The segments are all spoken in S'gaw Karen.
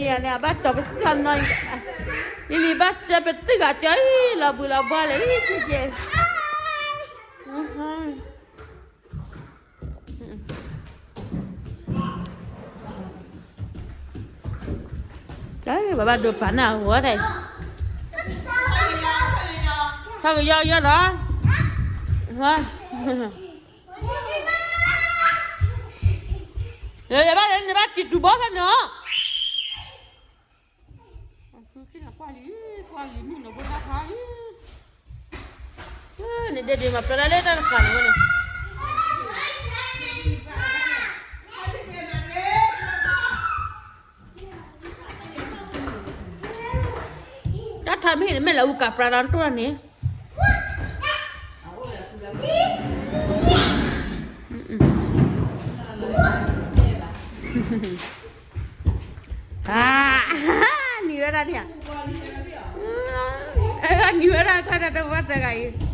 န့ၣ် အဘၣ်တီၤပသၣ်နီၤ, လံၤလံၤဘၣ်စၢပသံၣ်ဂၤကၢအံၤ လီၤဘှံးလီၤဘှါလဲၣ်လံ ကဲကဲ, ပဘၣ်ဒိပာ်နၢ်အဂီၢ်ဒၣ်အံၤ, ထီၣ်ကယီကယီလီၤ, ယဘၣ်လဲၤန့ၣ်ဘၣ်တံၤတူၤဘီဖဲန့ၣ်, ကွၢ်လံ, ကွၢ်လံမုၢ်နီၢ်ဘိတၢ်ခါလံ, နဒဲဒ့မၤပျီဒၣ်လၢတၢ်တဃာ်န့ၣ်ဝဲန့ၣ်, တၢ်ထါမ့ၢ်န့ၣ် မ့ၢ်လၢအူကၤပြးဒီးတိၢ်န့ၣ် နံၤဝဲဒၣ်န့ၣ်, နံၤဝဲဒၣ်ခါတၢ်တဝၢတဂၤအံၤ,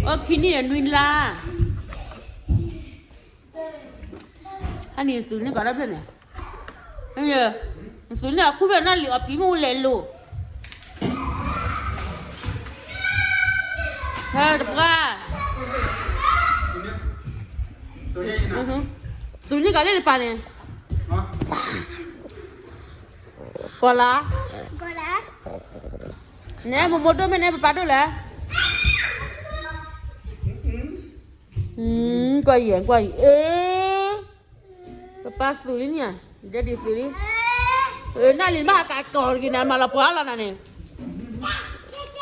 အိၣ်ခံနံၣ်ဒီးနွံလါ, ဟဲန့ၣ်သူန့ၢ်ကီးတၢ်ဖျၢၣ်န့ၣ်, သူန့ၢ်အခူၣ်ဖျၢၣ်နီၢ်လံၤအီၤပံၤမ့ၣ်အူလဲၤလိၤ, ဟဲတပှၢ်, သူန့ၢ်ကီးလၢတပၤန့ၣ်, ကီးလါ, နဲမိၢ်မိၢ်ဒိၣ်မ့ၢ်နဲပပၢ်ဒိၣ်လဲၣ်, ကွၢ်ယံၤ ကွၢ်ယံၤ, ပပၢ်သူလံန့ၣ်, ဒဲဒံးသူလံ, နၢ်လံၤမ့ၢ်ဟးကးကီၤတဂ့ၤန့ၣ် မၤလီၤပှီၢ်လီၤနၤန့ၣ်,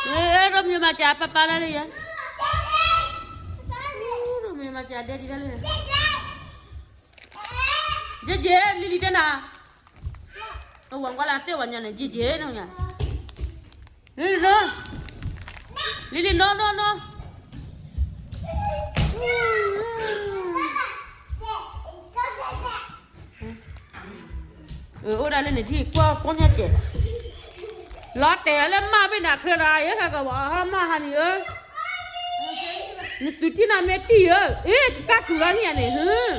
ရိမ့ၤမၤစၢၤပၢ်ပၢ်ဒၣ်လၢယဲ, ရိမ့ၤမၤစၢၤဒဲဒံးဒၣ်လၢ, ယဲယဲ လံလံတဲနၤ, အဝဲကွၢ်လၢတဲဝဲညါန့ၣ် ယဲယဲနီၤညါ, လံလံနီၤ, လံလံနီၤနီၤနီၤ, အိၣ်ဒၣ်လၢန့ၣ်ထံၣ်ကွၢ်ကွၢ်ညါကဲး, လီၤတဲာ်လၢမၢ်ဘ့ၣ်နၤချၢဒီး ယဲဟဲကဝီၤဟီမၢ်ဟါန့ၣ်ဧၢ, နသုးထံၣ်နၤမ့ၢ်တံၢ်ဧၢ, အ့ၣ် ကကၢ်ထူလီၤန့ၣ်ဧါန့ၣ်,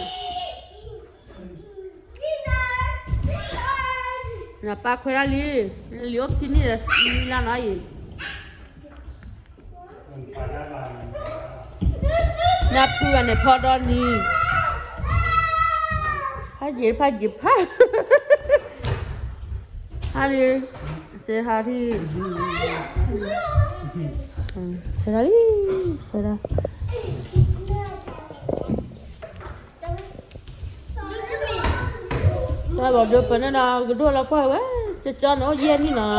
နပၢ်ခွဲးဒၣ်လံ, လံအိၣ်ခံနံၣ်ဒီးနွံလါနီၤအံၤ, နဖုဂၤန့ၣ်ဖီဒီနံၤ, ဖးယံာ်ဖးယံာ်ဖး, ဟါလံ, စဟါထံ, စဟါလံ, စဟါ တၢ်ဘၣ်ဒိပၢၢ်န့ၣ်ဒီး ကဒိၣ်လီၤကွၢ်ဝဲ, ကၠီနီၤ အိၣ်ယဲၢ်နံၣ်နီၤ,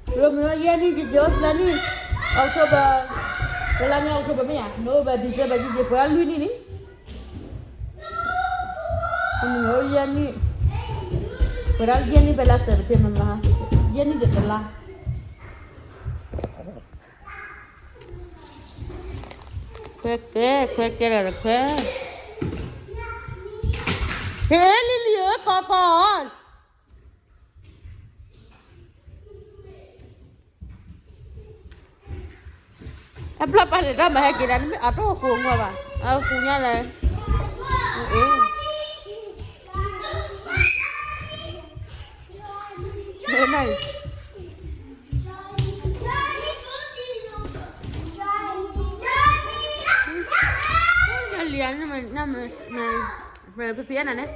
ရိမ့ၤအိၣ်ယဲၢ်နံၣ် ယဲၢ်အိၣ်သၢနံၣ်, October, တလါညါ October မ့ၢ်ဧါ, November, December ယဲၢ်ပှဲၤဒၣ်လွံၢ်နံၣ်န့ၣ်, ရိမ့ၤအိၣ်ယဲၢ်နံၣ်, ပှဲၤဒၣ်ယဲၢ်နံၣ်ဖဲလါ September မး, ယဲၢ်နံၣ်ဒီးတလါ ခွဲကဲ ခွဲကဲဒီးခွဲ, ဟ့ၣ်လံလံဧၢ ကီကီ, အဘျီပၢ်လဲၤတၢ်မၤဟဲက့ၤဒၣ် နမ့ၢ်အတအိၣ်ဃူအမါဘၣ်, အဃူညါလဲၣ်, အၢ လံၤနမ့ၢ် နမ့ၢ် ဖဲဖဲနၤန့ၣ်,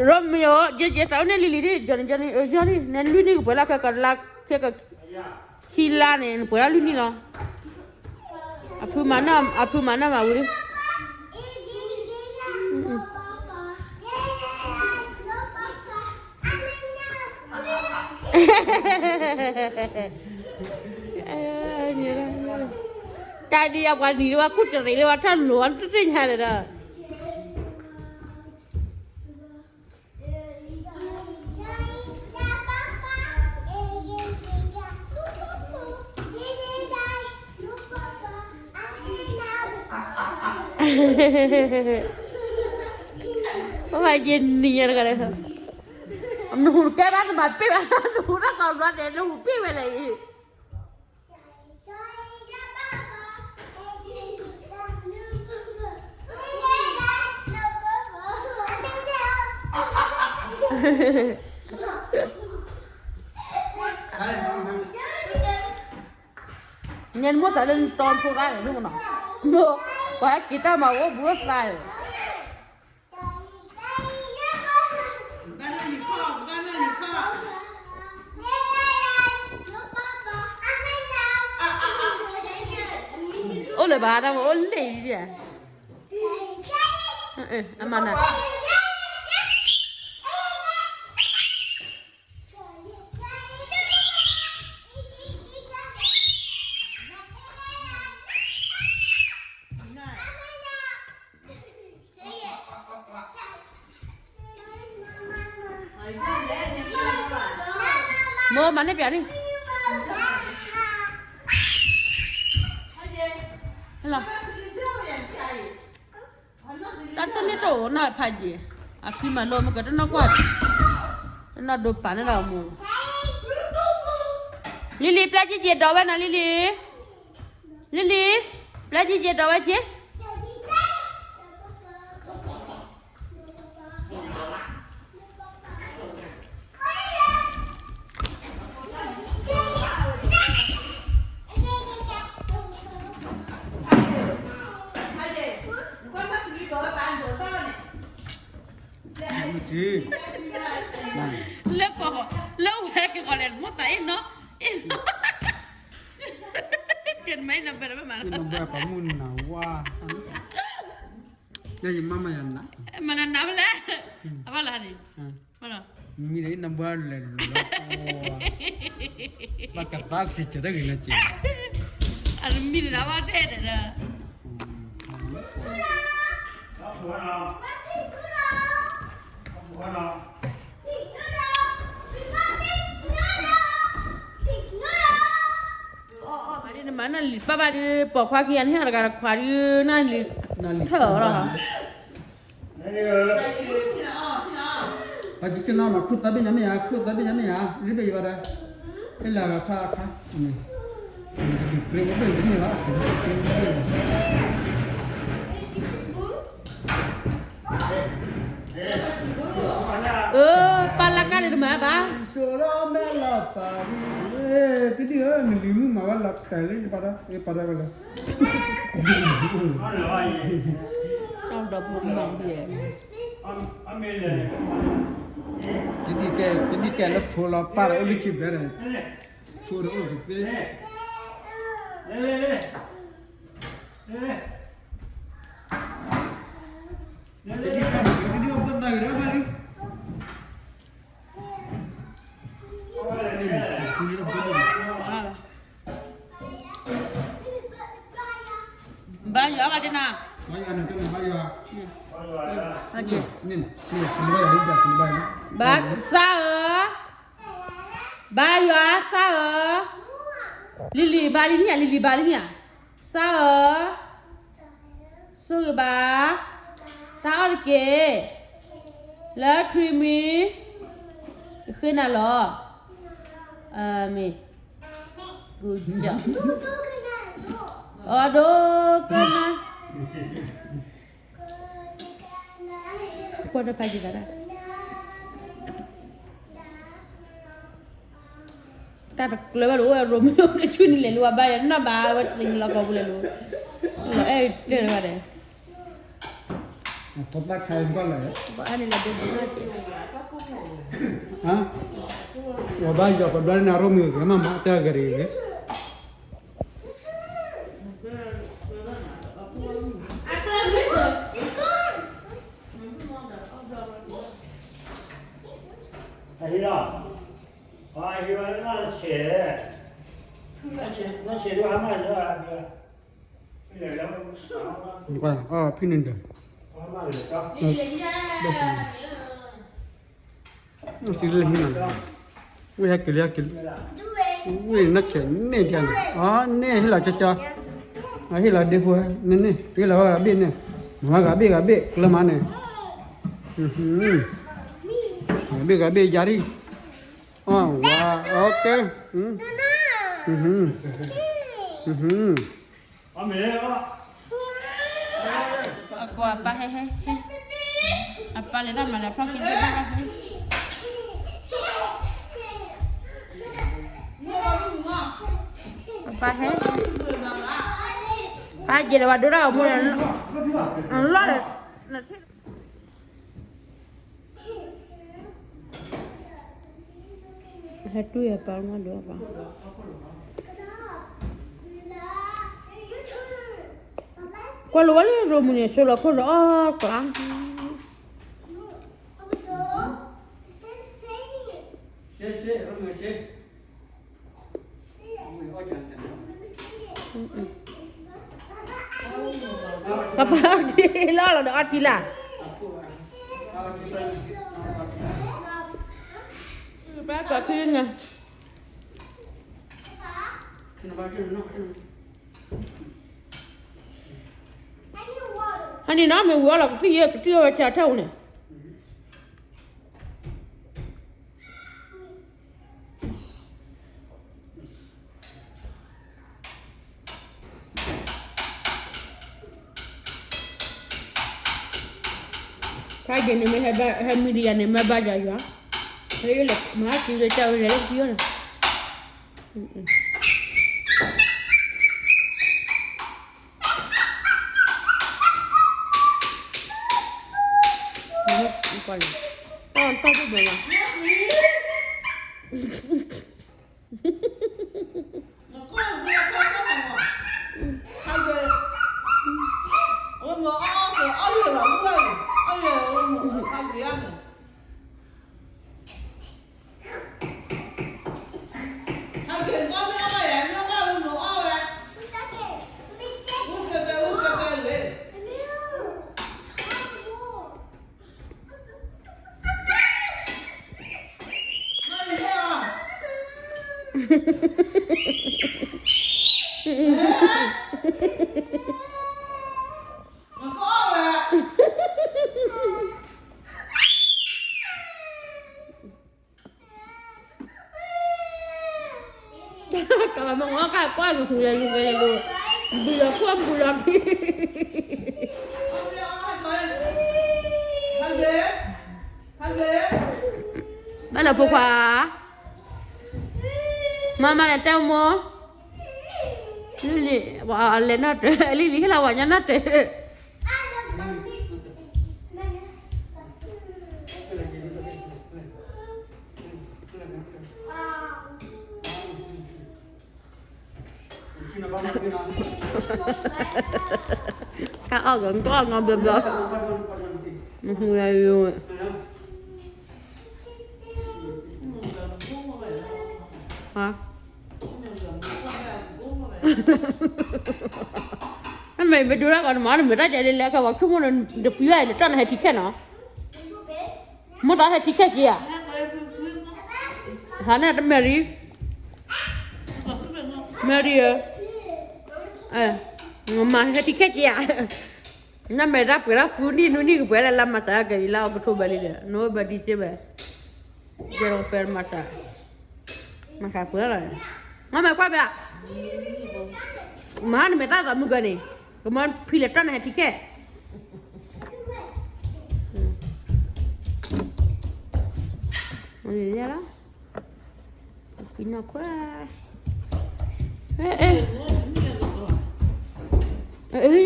ရိမ့ၤဧၢ, ယဲယဲသးအိၣ်န့ၣ်လံၤလံၤဒ်, ယီၤန့ၣ် ယီၤန့ၣ် ယီၤန့ၣ် နလွံၢ်နံၣ်ကပှဲၤလၢခဲကလါ, ခဲကခံလါန့ၣ် နပှဲၤလၢလွံၢ်နံၣ်လီၤ. အဖုမၤနၢၤ, အဖုမၤနၢၤမၤဝံၤလံ. တၢ်ဒ်အပှၤနံၤလၢဝဲ ကူၣ်တရံးလၢဝဲ ထီၣ်လိၤဝဲတသ့ၣ်ညါဒီး, အိၣ်ဘၣ်ယဲနံၤညါတဂၤဒီး, နဟူးတကဲဘၣ် နမၤတပ့ၢ်ဘၣ်, နဟူးတၢ်ကီဘျီဒဲး နဟူးပ့ၢ်ဝဲလဲၣ်အံၤ. ညဲနမိၣ်သးလၢနတီဖိဂၤန့ၣ် နမနီၤ, ပှၤဟဲက့ၤတၢ်မၤအိၣ်ဘှံးအိၣ်သါ, အိၣ်လၢၤဘၣ် တၢ်မၤအိၣ်လံဒံးဧါ, အမၤနၤ မိၢ်မၤန့ၢ်ပၠးန့ၣ်, ဟဲလီၤ, တၢ်တန့ၢ်တအိၣ်နီၢ်ဖးယံၤ, အဖံမၤလိမ့ၢ်ကတနီၢ်ကွၢ်, တနီၢ်ဒိပာ်န့ၢ်လီၤအမိၢ်, လံလံ ပျဲကံက့ၤဒိးဝဲနၤ လံလံ, လံလံ, ပျဲကံက့ၤဒိးဝဲက့ၤ လၢပှၤ, လၢဝဲက့ၤဃီလဲၣ် မိၢ်သးအ့ၣ်နီၤ, အ့ၣ်နီၤ, တမ့ၢ်နဘဲမၤလီၤ, နဘဲပှၤမုၢ်နၤဝါ, ယမၤမၤယၤနၤ, မၤနၤနၤဖဲလဲၣ်, အဘၣ်လီၤန့ၣ်, မံဒီးနဘဲလဲၣ်လီၤ, ဘၣ်ကဘၣ်စံးကၢ်တဂ့ၤလၢက့ၤ, အမံဒီးနဘၣ်တဲဒီး နမၤနလံာ်ပၢ်ဘၣ်ဒီး ပိာ်ခွါခံဂၤန့ၣ် ဟဲတဂၤတခွးဒီး နလံာ်ထၢၣ်လီၤ, ပှၤကကနီၤမး ခိၣ်သးဘ့ၣ်ညါမ့ၢ်ဧါ, ခိၣ်သးဘ့ၣ်ညါမ့ၢ်ဧါ, ရ့ဘ့ၣ်ယဘၣ်ဒီး, ဟဲလၢဂၤခါအခါ, တဒုးကြဲအိၣ်ဘ့ၣ်န့ၣ်လီၤ, အ ပၢ်လၢကၢ်န့ၣ်တမၤဘၣ်, စိဒီမဲလီၤပာ်ဝံၤ, တဒုဧၢ နလံၤမုၣ်မၤဝဲလီၤတၢ်လၢယပာ်ဒီး ယပာ်ဒီးဝဲလီၤ, ဒီးဖိမၤဝံၤ, တဒုကဲ တဒုကဲလၢဖိလီၤပာ်ဒီးအိၣ်လၢခံဘျဲဒီး, ဖိဒီးအိၣ်တသ့, တဒုကဲ တဒုအိၣ်ဖိသၣ်ဂ့ၤဒီးဘၣ်လံ ဘါယွၤဘၣ်တနၤ, ဘါယွၤ, ဘါယွၤ, ဘါယွၤ, ဘါယွၤ, ဘါယွၤစါဧၢ, လံၤလံၤဘါလံမ့ၢ်ဧါ, လံၤလံၤဘါလံမ့ၢ်ဧါ, စါဧၢ ဆိၣ်ဂ့ၤဘၣ် တၢ်အီၣ်တက့ၢ် လၢခရံာ်မံၤ ယဃ့နၤလီၤ. အၤမ့ၣ်. Good job. အီၣ်ဒိကနၣ် ကွၢ်တဖးယံၤသးဒၣ် တၢ်တကျၢၤဘၣ်ဒီး အိၣ်ဝဲရိမ့ၤအိၣ်န့ၣ် ဆူန့ၣ်လဲၤလိၤဘၣ်ဘါယွၤ နီၢ်ဘၣ်ဝဲသ့ၣ်လီၤကီၢ်ပူၤလဲၤလိၤ လီၤအဲၣ်တၢ်တဂၤဒဲး ဘၣ်န့ၣ်လဲၤဒိ ပှၤဘါယွၤပှၤဘျီန့ၣ် ရိမ့ၤဂ့ၤမးမး တၢ်ဂ့ၤဂ့ၤ အဟံၣ်လီၤ အဟံၣ်ဝဲလၢဆဲး ဆဲးဒိၣ်ဟါမၢ်လၢ ဖံန့ၣ်ဒီး စံးလၢဟံၣ်နၤ ဝဲဟဲက့ၤလၢဟဲက့ၤလၢ ဝဲနီၢ်ဆဲးန့ၣ်တၢ်န့ၣ် အန့ၣ်ဟ့ၣ်လီၤကၠီကၠီ အဟ့ၣ်လီၤဒ့ဖိ န့ၣ်န့ၣ် ဟ့ၣ်လီၤဝဲဘ့ၣ်န့ၣ် ဂၤဘ့ၣ်ဂၤဘ့ၣ် ကျၢၤမးန့ၣ်, ဂၤဘ့ၣ်ဂၤဘ့ၣ် ယၤဒံၣ်, အီၣ်ဝါ, အီၣ်ကဲ, အကွၢ်အပၢ်ဟဲဟဲဟဲ, အပၢ်လဲၤတၢ်မၤလၢဖျီၣ်ခံဘ့ၣ်ဘၣ်ဘၣ်ဟဲ, အပၢ်ဟဲ, ပၢ်ယဲလၢဝဲဒိၣ်ဒၣ်အမိၢ်, အလီၢ်ဒီး ဟဲတူၢ်ယၤပၢ်မးဒိၣ်ပၢ်, ကွၢ်လီၤဝဲလၢရိမုၢ်န့ၣ် ဆိလီၤခိၣ်ဒီးအီၣ်ကျါ, ပၢ်ပၢ်အီၣ်ထံလီၤဒီးအီၣ်ထံလၢ်, ပၢ်ပၢ်ဖံန့ၣ် ဟါန့ၣ်နီၤ မ့ၢ်ဝံၤအီၣ်လီၤကသံၣ်ယဲ ကသံၣ်အီၣ်ဝဲဆၢထၢၣ်ဧိၤန့ၣ်, ခါယဲန့ၣ်မ့ၢ်ဟဲမံဒံးယၤန့ၣ် မ့ၢ်ဘၣ်ယၤယွၤ, ဟဲလၢမၤဟါကံလၢတၢ်ဝဲလဲၤလၢကသံၣ်အီၣ်န့ၣ်, ကဘၣ်မ့ၢ်ဝဲကကွၢ်ကဟူးလဲၤလူၤကလဲၤလူၤ, ဘူးလီၤခိၣ်ဘူးလီၤခံ ဘၣ်လၢဖိခွါ, မၤမၤလဲၤတဲမိၢ်, လံၤလံၤ, လဲၤနီၢ်တၢၤ, လံၤလံၤဟ့ၣ်လီၤဝဲညါနီၢ်တၢၤ, တၢ်အီၣ်ကီး ကီၢ်နီဘျီဘျီ, မဟူယၤယိၤ, ဟါ, နမ့ၢ်မ့ၢ်ဒိတၢ်ကီး နမၤနမ့ၢ်တၢ်ကဲလၢ လဲၤခဲဝဲဆိကမိၣ်န့ၣ် တပျံၤဘၣ် နတၢ်နဟဲထံခဲနီၤ, မိၢ်တၢ်ဟဲထံခဲက့ၤဧါ, ဟါန့ၣ်တမဲာ်ရံ, မဲာ်ရံဧၢ, မၤဟဲထံခဲက့ၤဧါ, နမ့ၢ်တၢ်ပှဲၤတၢ်ဃုနံၣ်နွံနံၣ်ကပှဲၤလၢ လါမၤစၢၤက့ၤ လါအီးကထိဘၢၣ်လံဒီး နိၣ်ဝ့ဘၢၣ်ဒံၣ်စ့ဘၢၣ်, ယဲၢ်ဖဲမၤစၢၤ, မၤစၢၤပှဲၤလီၤ, မ့ၢ်ကွၢ်ဘၣ်, မၤနမ့ၢ်တၢ်သးမုၢ်ဂီၤန့ၣ်, ကမၤဖံးလဲၤတၢ်နဟဲထံခဲ လီၤ, ပံနီၢ်ခွါ,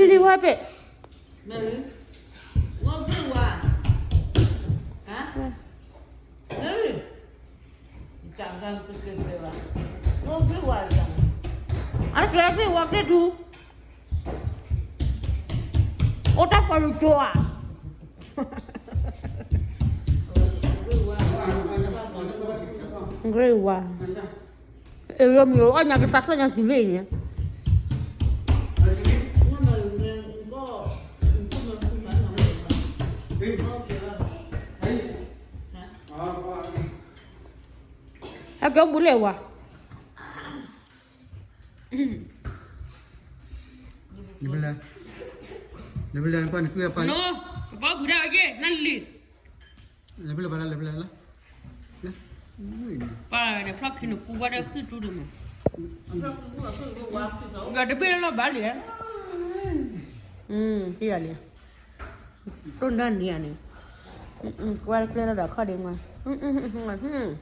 လံဝါပဲ, အကျဲသ့ၣ်ဝါကဲထူ, အိၣ်တၢ်ပှၤလူၤကၠိဧါ, ဂ့ၤဝါ, အဲၣ်မ့ၢ်အီၣ်ညါ ကစၢ်သ့ၣ်ညါသံလ့ၣ်န့ၣ်, ဟဲက့ၤအိၣ်ဘူးလဲၣ်ဝါ, ယဘၣ်လဲၣ်, လဲၤဖဲလဲၣ် ပှၤနကွံာ်အပၢ်လံ, ကဘီဘုးဒၣ်အက့ၢ် နလံၤ, လဲၤဖဲလဲၣ် ပှၤလၢလဲၤဖဲလဲၣ်လီၤ, ပၢ်ဒီးဖျီၣ်ခံနကူဘၣ်ဒီးဃုတူၢ်ဒုးမး, ဒီးတဘ့ၣ်လီၤဘၣ်လံ, ဟ့ၣ်ယၤလံ, တိၢ်ဒၣ်န့ၣ်ယၤန့ၣ်, ကွၢ်တကျဲလီၤဒီးခီၣ်ဒ့မး, မ့ၢ်ဒီး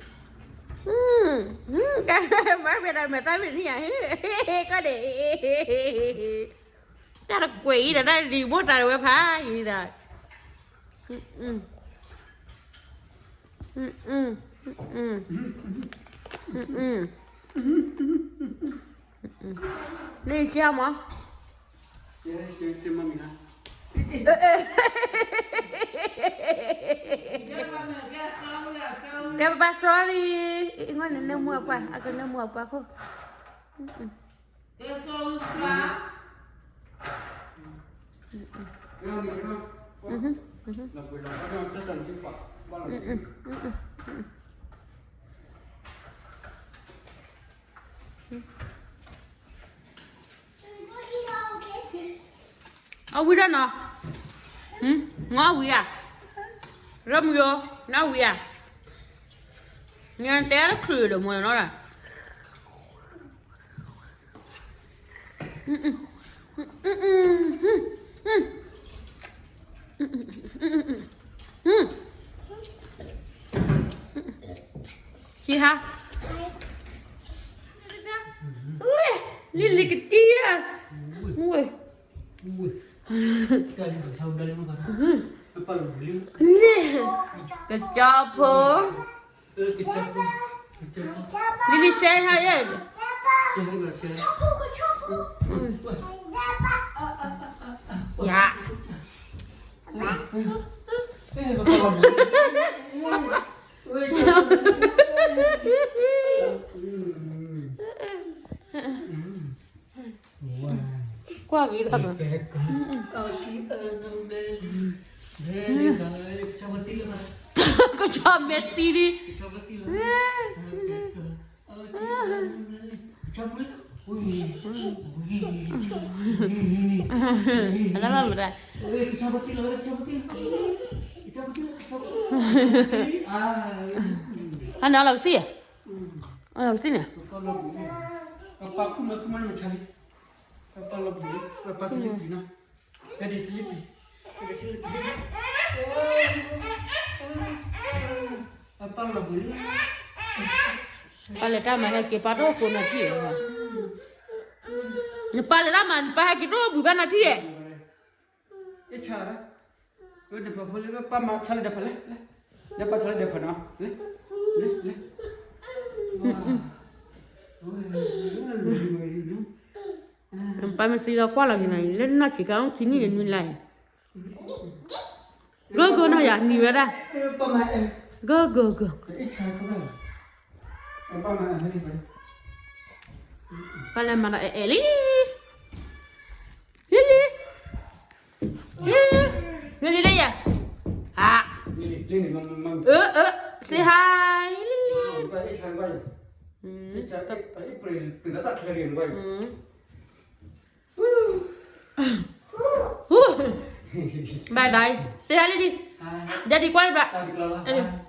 မဲာ်သၣ်မ့ၢ်ထံၣ်ယၤ, ကီၢ်ဒ့ၣ်, တၢ်တကွဲးအံၤဒီး တၢ်လံၤဘိၣ်တၢ်တဝဲဖးယံၤဒီး, လၢယကၢ်မး, တဲပပၢ် sorry, အံၤ နနၢမူအပှၢ်, အကနၢမူအပှၢ်ခိၣ်, အဝံၤဒီးနီၤ, ငီဝံၤဧါ, ရမုၢ်ဧိၤ, နဝံၤဧါ, နတဲတချုးဒီးမ့ၢ်နီၤ, ဟံးဟါ, လံလံကတံၢ်ဧါ, ဝဲ, န့ၣ်, ကစီဖိ, လံလံ share ဟါယဲၢ်, ယၤ ကွၢ်ဂ့ၤဒီး, ကဆီမဲာ်တံၢ်လံ, အလၢမၤမတၤ, ဟါန့ၣ်အလီၤကသံၣ်, အလီၤကသံၣ်န့ၣ်, ပၢ်လဲၤတၢ်မၤဟဲက့ၤပၢ်တအိၣ်ဃိနၤထံၣ်, နပၢ်လဲၤတၢ်မၤ နပၢ်ဟဲက့ၤတအိၣ်ဘှံးဘၣ်နၤထံၣ်, ပၢ်မၤဆီလၢဒဲးဖးလဲၣ်, လဲၤပၢ်ဆီလၢဒဲးဖးနီၤ, လဲၤ, လဲၤ, လဲၤ, ပၢ်မ့ၢ်သံလီၤကွၢ်လီၤက့ၤနၤအံၤ လၢနီၢ်ဆံးခါအိၣ်ခံနံၣ်ဒီးနွံလါအံၤ, ဂၢၢ်ဂၢၢ်နီၢ်ယၤနံၤဝဲဒၣ်, ဂၢၢ်ဂၢၢ်ဂၢၢ်, ပၢ်လဲၤမၤဒီးအဲၣ်အဲၣ်လံ, လံလံ, လံလံ, လံလံလၢယၤ, ဟါ, အၢ အၢ say hi လံလံ, ဘၣ်ဒိုင် say hi လံလံ, Daddy ကွၢ်လၢဘၣ်,